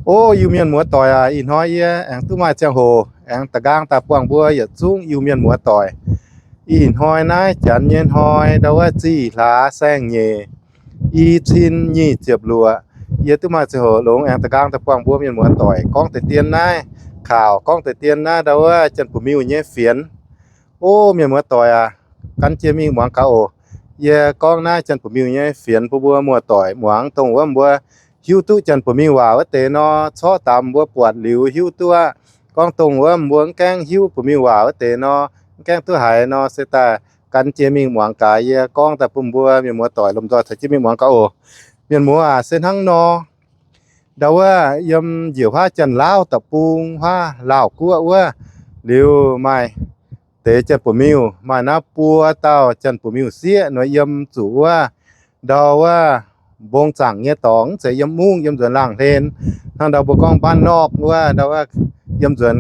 O Iu-Mienh muoz-doic aac, ih hnoi yie aengx duqv maaih ziangh hoc aengx da'nqaang daaih buangh mbuo yietc zungv Iu-Mienh muoz-doic. Ih hnoi naaiv janx nyei hnoi ndau wuov zih hlaax saeng-nyeic, i cin nyic ziepc luoqc, yie duqv maaih ziangh hoc longx aengx da'nqaang daaih buangh mbuo mienh muoz-doic gorngv deix dien naaiv, kaux gorngv deix dien naaiv ndau wuov Janx-Buoz-Miuh nyei fienx. O mienh muoz-doic aac, gan jienv mingh muangx gaax oc. Yie gorngv naaiv Janx-Buoz-Miuh nyei fienx bun mbuo muoz-doic muangx, dongh wuov mbuo hiuv duqv Janx-Buoz-Miuh waac wuov deix nor, corc daamx mbuo buatc liuz hiuv duqv aqv. Gorngv dongh wuov mbuo mv gaengh hiuv Buoz-Miuh waac wuov deix nor, mv gaengh duqv haiz nor, se daaih gan jienv mingh muangx gaax. Yie gorngv daaih bun mbuo mienh muoz-doic lomh nzoih caux jienv mingh muangx gaax oc. Mienh muoz aac, se hnangv nor, ndau wuov yiem njiec huaav Janx-Laauv deic-bung, huaav Laauv guoqv wuov, liuz maaih deix Janx-Buoz-Miuh, maaih naaiv buo dauh Janx-Buoz-Miuh sieqv nor yiem zuqc wuov ndau wuov mbong zaangc nyei dorngx, mv zeiz yiem mungv, yiem nzuonx laangh hlen. Hnangv ndau mbuo gorngv บ้านนอก wuov, ndau wuov yiem nzuonx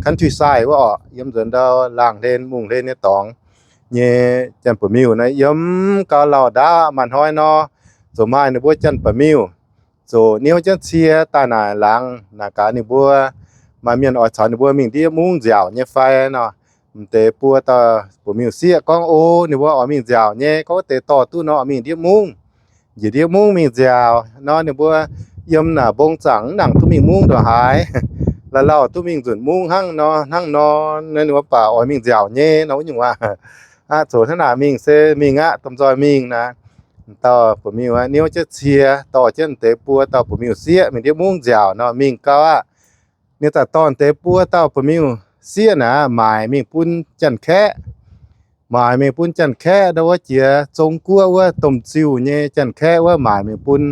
คันทรีไซด์ wuov orqc, yiem nzuonx ndau laangh hlen mungh hlen nyei dorngx nyei Janx-Buoz-Miuh naaiv yiem gau. Lauh ndaauv maaih hnoi nor, ziouc maaih ninh mbuo Janx-Buoz-Miuh ziouc niouv jienv cie daaih naaic laangz naaic gaax ninh mbuo, maaih mienh oix caux ninh mbuo mingh ndiev mungv nziaauc nyei fai nor. M'deix buo dauh Buoz-Miuh sieqv gorngv, O, ninh mbuo oix mingh nziaauc nyei, gorngv wuov deix dorh duqv nor oix mingh ndiev mungv. Njiec ndiev mungv mingh nziaauc nor, ninh mbuo yiem naaic mbong zaangc mv nangc duqv mingh mungv ndongc haaix, la'lauh duqv mingh nzunc mungv hnangv nor. Hnangv nor, ninh mbuo baac oix mingh nziaauc nyei nor wuov nyungc waac. Aqv, zoux hnangv naaic mingh se mingh aqv, domh nzoih mingh naaic. Dauh Buoz-Miuh niouv jienv cie, dorh jienv deix buo dauh Buoz-Miuh sieqv mingh ndiev mungv nziaauc nor, mingh gau aqv. Ninh daaih dorh deix buo dauh Buoz-Miuh sieqv naaic maaic mingh bun Janx-Kaeqv. Maaic mingh bun Janx-Kaeqv ndau wuov jiex Zong Guoqv wuov domh ziuh nyei Janx-Kaeqv wuov, maaic mingh bun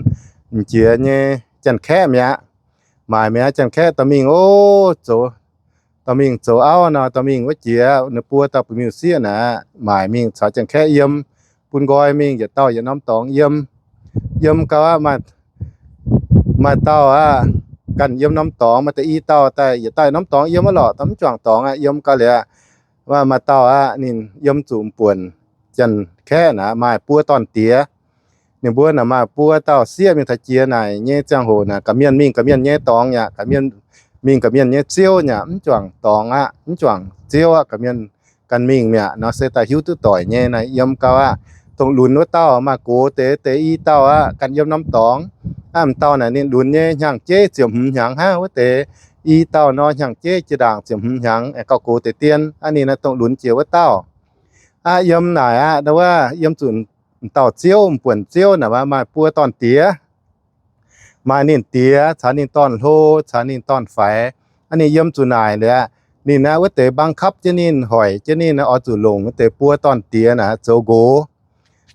m'jiex nyei Janx-Kaeqv mi'aqv. Maaic mi'aqv, Janx-Kaeqv dorh mingh, o, zoux, dorh mingh zoux auv nor, dorh mingh wuov jiex ninh buo dauh Buoz-Miuh sieqv naaic maaic mingh caux Janx-Kaeqv yiem, bun nqoi mingh yietc dauh yietc norm dorngx yiem. Yiem gau aqv, maaih dauh aqv, ganh yiem norm dorngx, maaih deix i dauh daaih yietc dauh norm dorngx yiem aqv lorqc, daaih mv juangc dorngx aqv. Yiem gau liuz, maaih dauh aqv, ninh yiem zuqc m'buonc Janx-Kaeqv naaic maaih buo dorn-diex. Ninh mbuo naaic maaih buo dauh sieqv mingh taux jiex naaic nyei ziangh hoc naaic, ga'mienh mingh ga'mienh nyei dorngx yaac, ga'mienh mingh ga'mienh nyei ziouv yaac, mv juangc dorngx aqv, mv juangc ziouv aqv, ga'mienh ganh mingh mi'aqv nor, se daaih hiuv duqv doic nyei naaic. Yiem gau aqv, dongh lunx wuov dauh maaih gox deix, deix i dauh aqv, ganh yiem norm dorngx. Aqv, m'dauh naaic ninh lunx nyei hnyangx-jeiv ziepc hmz hnyangx hnangv. Wuov deix i dauh nor hnyangx-jeiv jiex ndaangc ziepc hmz hnyangx, aengx gauh gox deix dien. Aqv, ninh naaiv dongh lunx jiex wuov dauh. Aqv, yiem naaic aqv, ndau wuov yiem zuqc m'dauh ziouv, m'buonc ziouv naaic maaih buo dorn-diex. Maaih ninh diex caux ninh dorn-hlo caux ninh dorn-faix. Aqv, ninh yiem zuqc naaic liuz aqv, ninh aqv, wuov deix บังคับ jienv ninh, hoic jienv ninh oix zuqc longc wuov deix buo dorn-diex naaic zoux nqox.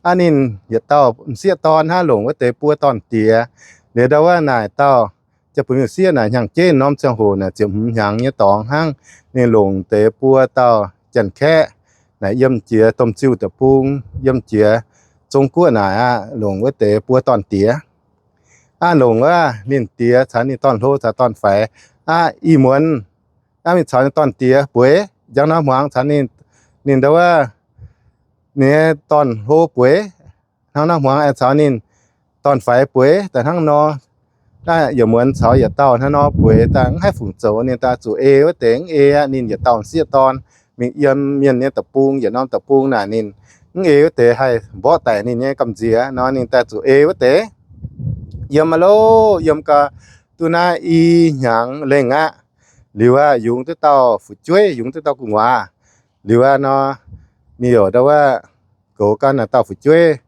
Aqv, ninh yietc dauh m'sieqv dorn hnangv longc wuov deix buo dorn-diex. Liuz ndau wuov naaic dauh Janx-Buoz-Miuh sieqv naaic hnyangx-jeiv norm ziangh hoc naaic ziepc hmz hnyangx nyei dorngx hnangv, ninh longc deix buo dauh Janx-Kaeqv naaic yiem jiex domh ziuh deic-bung, yiem jiex Zong Guoqv naaic aqv, longc wuov deix buo dorn-diex. Aqv, longc wuov ninh diex caux ninh dorn-hlo caux dorn-faix. Aqv, ih muonz aqv, mingh caux ninh dorn-diex bueix, njang nor hmuangx caux ninh, ninh ndau wuov ninh nyei dorn-hlo bueix, hnangv nor hmuangx aengx caux ninh dorn-faix bueix daaih hnangv nor. Aqv, yietc muonz caux yietc dauh hnangv nor bueix daaih mv haih fungc zoux, ninh daaih zuqc ei wuov deix mv ei aqv. Ninh yietc dauh m'sieqv dorn mingh yiem mienh nyei deic-bung, yietc norm deic-bung naaic ninh mv ei wuov deix haih mborqv daic ninh nyei gamh nziex nor, ninh daaih zuqc ei wuov deix. Yiem aqv loh, yiem gau duqv naaiv i hnyangx lengh aqv. Liuz aqv, yungz duqv dauh fu'jueiv, yungz duqv dauh gu'nguaaz. Liuz aqv nor, ninh youc ndau wuov goux gan naaic dauh fu'jueiv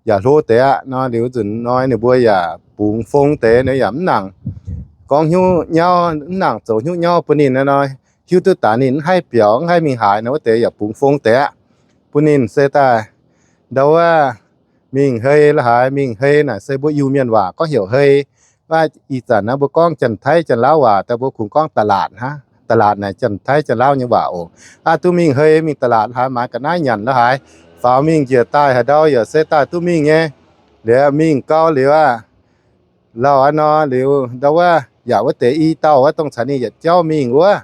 yaac hlo deix aqv nor. Liuz nzunc hnoi ninh mbuo yaac bungx fong deix, ninh yaac mv nangc gorngv hnyouv nyauv, mv nangc zoux hnyouv nyauv bun ninh nor. Hiuv duqv daaix ninh mv haih biaux, mv haih mingh haaix nor, wuov deix yaac bungx fong deix aqv. Bun ninh se daaih ndau wuov mingh hei la'haaix, mingh hei naaic se mbuo Iu-Mienh waac gorngv heuc hei. Aav, ih zanc naaiv mbuo gorngv Janx-Taiv Janx-Laauv waac daaih mbuo kungx gorngv ตลาด hnangv. ตลาด naaic Janx-Taiv Janx-Laauv nyei waac oc. Aav, duqv mingh hei, mingh ตลาด la'haaix, maaiz ga'naaiv nyanc la'haaix, faaux mingh njiec daaih haaix ndau yaac se daaih duqv mingh nyei. Liuz mingh gau liuz aqv, lauh aqv nor liuz ndau wuov yaac wuov deix i dauh wuov dongh caux ninh yietc jauv mingh wuov.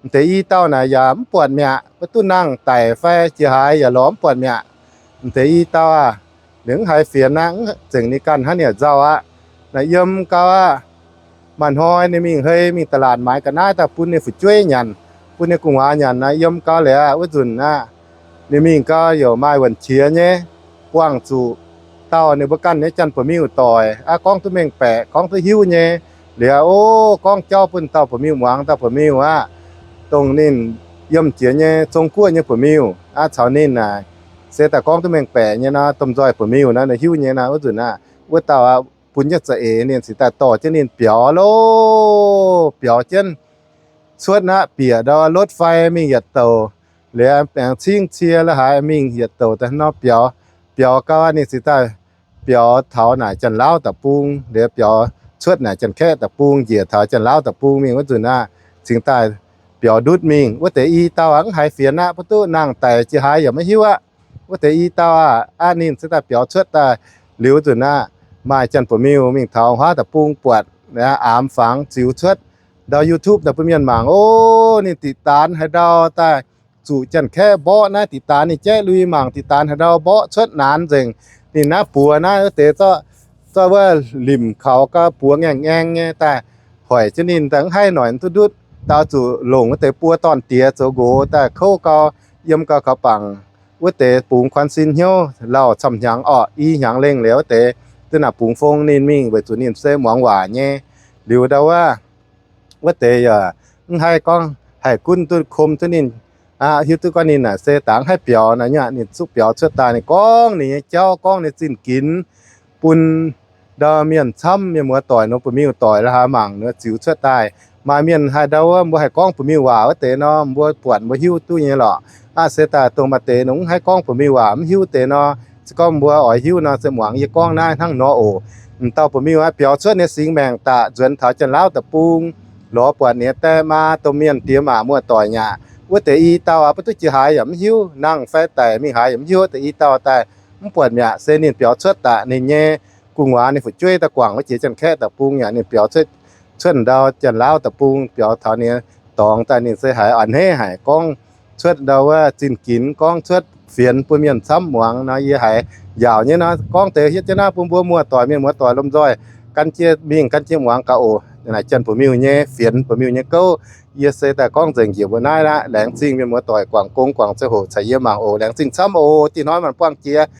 M'deix i dauh naaic yaac mv buatc mi'aqv, wuov duqv nangh daic fai jiex haaix yaac lorz mv buatc mi'aqv. M'deix i dauh aac, liuz mv haiz fienx aqv, mv zengc ninh ganh hnangv, ninh yaac nzauh aqv. Naaic yiem gau aqv, Maaih hnoi ninh mingh hei mingh da'laatc maaiz ga'naaiv daaih bun ninh fu'jueiv nyanc, bun ninh gu'nguaaz nyanc naaic, yiem gau liuz aqv, wuov nzunc aqv, ninh mingh gau youc maaih wuonh qiex nyei, buangh zuqc dauh ninh mbuo ganh nyei janx-buoz-miuh doic aqv, gorngv duqv mengh baeqc, gorngv duqv hiuv nyei. Liuz aqv, o, gorngv jauv bun dauh buoz-miuh muangx, dauh buoz-miuh aqv, dongh ninh yiem jiex nyei Zong-Guoqv nyei buoz-miuh aqv, caux ninh naaic se daaih gorngv duqv mengh baeqc nyei nor, domh nzoih buoz-miuh nor, ninh hiuv nyei nor, wuov nzunc aqv, wuov dauh aqv, bun jienv za'eix ninh cingx daaih dorh jienv ninh biaux loh, biaux jienv cuotv aqv, bieqc ndau รถไฟ mingh yietc douc, liuz aengx cingv cie la'haaix mingh yietc douc daaih nor biaux. Biaux gau ninh cingx daaih biaux taux naaic Janx-Laauv deic-bung, liuz biaux cuotv naaic Janx-Kaeqv deic-bung, njiec taux Janx-Laauv deic-bung mingh wuov nzunc aqv, cingx daaih biaux ndutv mingh. Wuov deix i dauh aqv, mv haiz fienx aqv, mv duqv nangh daic jiex haaix yaac maiv hiuv aqv. Wuov deix i dauh aqv, aqv ninh cingx daaih biaux cuotv daaih liuz nzunc aqv, maaih janx-buoz-miuh mingh taux wuov deic-bung buatc, aamx fangx ziux cuotv ndau YouTube daaih bun mienh mangc. O, ninh diqc daanx haaix ndau daaih zuqc Janx-Kaeqv mborqv naaiv diqc daanx, ninh jaeqv lui mangc diqc daanx haaix ndau mborqv cuotv naanx nzengc. Ninh naaiv buoz naaiv wuov deix zorqv wuov limc kaux gau buoz ngaengc ngaeng nyei daaih hoic jienv ninh daaih mv haih noic duqv ndutv. Dau zuqc longc wuov deix buo dorn-diex zoux nqox daaih kouv gau, yiem gau kaux bangc wuov deix bungx kuan sin hnyouv lauh camv hnyangx orqc, i hnyangx lengh liuz wuov deix, zinh naaic bungx fong ninh mingh weic zuqc ninh se muangx waac nyei. Liuz ndau wuov, wuov deix yaac mv haih gorngv haih gunv duqv kom duqv ninh aqv, hiuv duqv gorngv ninh naaic se dangx haih biaux naaic nyei. Ninh zuqv biaux cuotv daaih ninh gorngv ninh nyei jauv, gorngv ninh zinh ginx bun ndau mienh camv, mienh muoz doic nor, buoz-miuh doic la'haaix mangc nor ziux cuotv daaih. Maaih mienh haaix ndau wuov mbuo haih gorngv buoz-miuh waac wuov deix nor, mbuo buatc mbuo hiuv duqv nyei lorqc. Aqv se daaih dongh maaih deix nor mv haih gorngv buoz-miuh waac, mv hiuv deix nor, se gorngv mbuo oix hiuv nor se muangx yie gorngv naaiv hnangv nor oc. M'dauh buoz-miuh aqv biaux cuotv nyei singx maengc daaih nzuonx taux Janx-Laauv deic-bung, lorz buatc ninh nyei die maa, domh mienh diex maac muoz-doic nyei aqv. Wuov deix i dauh aqv, mv duqv jiex haaix yaac mv hiuv, nangh fai daic mingh haaix yaac mv hiuv. Wuov deix i dauh daaih mv buatc mi'aqv, se ninh biaux cuotv daaih ninh nyei gu'nguaaz ninh fu'jueiv daaih guangc wuov jiex Janx-Kaeqv deic-bung yaac ninh biaux cuotv ndau Janx-Laauv deic-bung, biaux taux ninh dorngx daaih ninh se haiz a'hneiv haic, gorngv cuotv ndau wuov zinh ginx, gorngv cuotv fienx bun mienh camv muangx nor, yie haiz njaaux nyei nor, gorngv deix hietv jienv naaiv bun mbuo muoz-doic, mienh muoz-doic lomh nzoih gan jienv mingh gan jienv muangx gaax oc. Naaic janx buoz-miuh nyei fienx, buoz-miuh nyei gouv, yie se daaih gorngv nzengc njiec mbuo naaiv aqv. Laengz zingh mienh muoz-doic guangc gong guangc ziangh hoc caux yie mangc oc. Laengz zingh camv oc. Dih hnoi maanc buangh jiex.